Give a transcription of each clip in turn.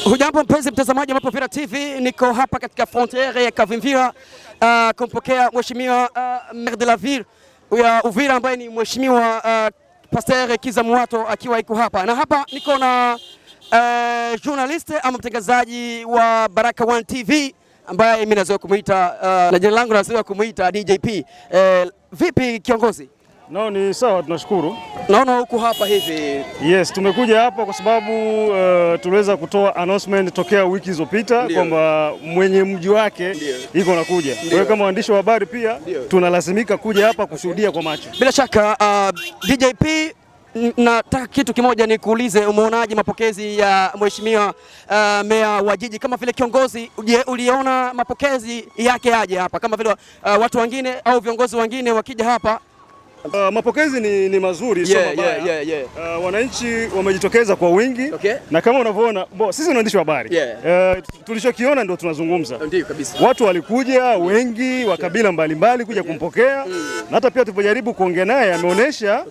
Hujambo mpenzi mtazamaji wa Mapopira TV, niko hapa katika frontière ya Kavimvira kumpokea mheshimiwa maire de la ville ya Uvira ambaye ni mheshimiwa Pasteur Kiza Muhato akiwa iko hapa, na hapa niko na journalist ama mtangazaji wa Baraka One TV ambaye mimi nazoea kumuita na jina langu nazoea kumuita DJP. Vipi kiongozi? No, ni sawa, tunashukuru. Naona huku hapa hivi. Yes, tumekuja hapa kwa sababu tuliweza kutoa announcement tokea wiki zilizopita kwamba mwenye mji wake iko nakuja. Kwa hiyo kama waandishi wa habari pia tunalazimika kuja hapa kushuhudia kwa macho. Bila shaka DJP, nataka kitu kimoja nikuulize, umeonaje mapokezi ya mheshimiwa meya wa jiji kama vile kiongozi? Je, uliona mapokezi yake aje hapa kama vile watu wengine au viongozi wengine wakija hapa? Mapokezi ni mazuri, sio mabaya. Wananchi wamejitokeza kwa wingi na kama unavyoona, sisi ni waandishi wa habari. Tulichokiona ndio tunazungumza. Ndio kabisa. Watu walikuja wengi wa kabila mbalimbali kuja kumpokea na hata pia tulipojaribu kuongea naye ameonyesha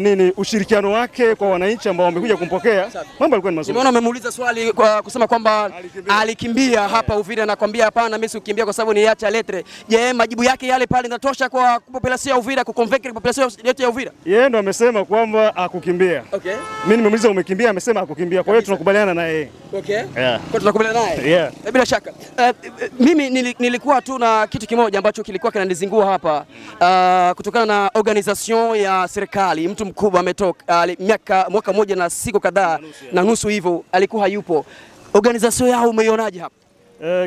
nini ushirikiano wake kwa wananchi ambao wamekuja kumpokea. Mambo yalikuwa ni mazuri. Nimeona umemuuliza swali kwa kusema kwamba Alikimbia. alikimbia hapa Uvira na kwambia hapana, mimi sikukimbia kwa sababu niacha lettre. Je, majibu yake yale pale inatosha kwa population ya Uvira, kuconvaincre population yetu ya Uvira? Yeye ndo amesema kwamba akukimbia. Mimi nimemuuliza umekimbia, amesema akukimbia. Kwa hiyo tunakubaliana na yeye. Kwa tunakubaliana naye. Bila shaka. Mimi nilikuwa tu na kitu kimoja ambacho kilikuwa kinanizingua hapa kutokana na organisation ya serikali. Mtu mkubwa ametoka miaka mwaka mmoja na siku kadhaa na nusu hivyo alikuwa hayupo. Organisation yao umeionaje hapa?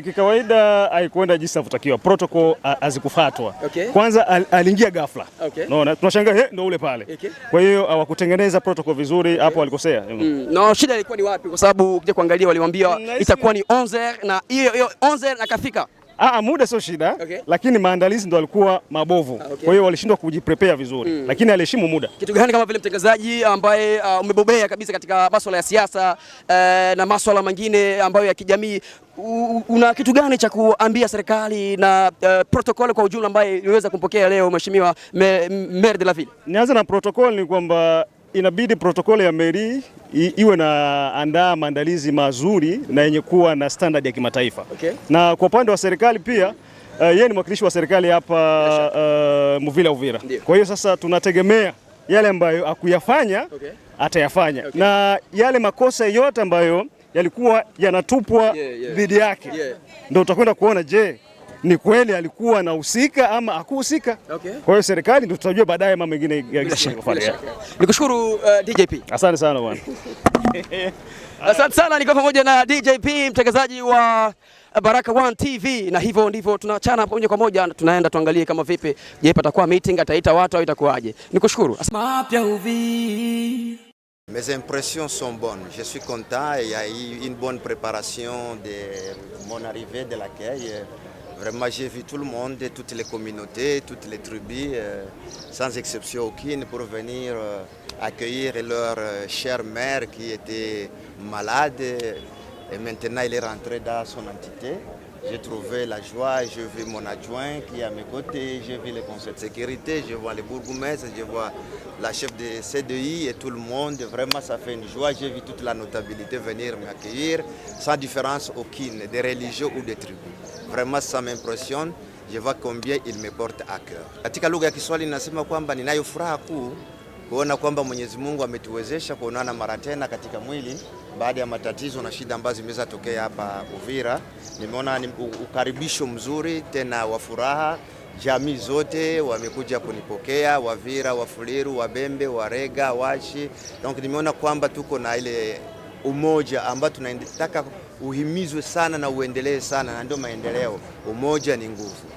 Kikawaida haikuenda jinsi inavyotakiwa. Protocol hazikufuatwa. Kwanza aliingia ghafla. Unaona, tunashangaa ndo ule pale. Kwa hiyo hawakutengeneza protocol vizuri, hapo walikosea. No, shida ilikuwa ni wapi? Kwa sababu ukija kuangalia waliwaambia itakuwa ni 11 na hiyo hiyo 11 na kafika. Muda sio shida, lakini maandalizi ndo alikuwa mabovu. Kwa hiyo walishindwa kujiprepare vizuri, lakini aliheshimu muda. Kitu gani kama vile mtangazaji ambaye umebobea kabisa katika masuala ya siasa na masuala mengine ambayo ya kijamii, una kitu gani cha kuambia serikali na protocol kwa ujumla ambaye iliweza kumpokea leo mheshimiwa maire de la ville? Nianze na protocol, ni kwamba inabidi protocol ya mairie iwe na andaa maandalizi mazuri na yenye kuwa na standard ya kimataifa. Na kwa upande wa serikali pia yeye ni mwakilishi wa serikali hapa Muvila Uvira. Kwa hiyo sasa tunategemea yale ambayo akuyafanya atayafanya. Na yale makosa yote ambayo yalikuwa yanatupwa dhidi yake ndio utakwenda kuona, je, ni kweli alikuwa anahusika ama hakuhusika. Kwa hiyo serikali ndio tutajua baadaye mambo mengine ya Bila shaka, kufanya. bila shaka. Nikushukuru DJP. Asante sana bwana. Asante sana, nilikuwa pamoja na DJP mtangazaji wa Baraka One TV, na hivyo ndivyo tunaachana moja kwa moja, tunaenda tuangalie kama vipi, je, patakuwa meeting, ataita watu au itakuwaje? Nikushukuru. Mapya Uvira. Mes impressions sont bonnes. Je suis content. Il y a eu une bonne préparation de mon arrivée, de l'accueil. Vraiment, j'ai vu tout le monde, toutes les communautés, toutes les tribus, sans exception aucune, pour venir accueillir leur chère mère qui était malade. Et maintenant, il est rentré dans son entité. J'ai trouvé la joie, j'ai vu mon adjoint qui est à mes côtés, j'ai vu le conseil de sécurité, je vois les bourgmestres, je vois la chef de CDI et tout le monde. Vraiment, ça fait une joie. J'ai vu toute la notabilité venir m'accueillir, sans différence aucune, de religion ou de tribu. Vraiment, ça m'impressionne. Je vois combien il me porte à cœur. Katika lugha ya Kiswahili nasema kwamba ninayo furaha kuu kuona kwamba Mwenyezi Mungu ametuwezesha kuonana mara tena katika mwili baada ya matatizo na shida ambazo zimeweza tokea hapa Uvira. Nimeona ni ukaribisho mzuri tena wa furaha. Jamii zote wamekuja kunipokea, Wavira, Wafuliru, Wabembe, Warega, Washi. Donc nimeona kwamba tuko na ile umoja ambao tunataka uhimizwe sana na uendelee sana, na ndio maendeleo. Umoja ni nguvu.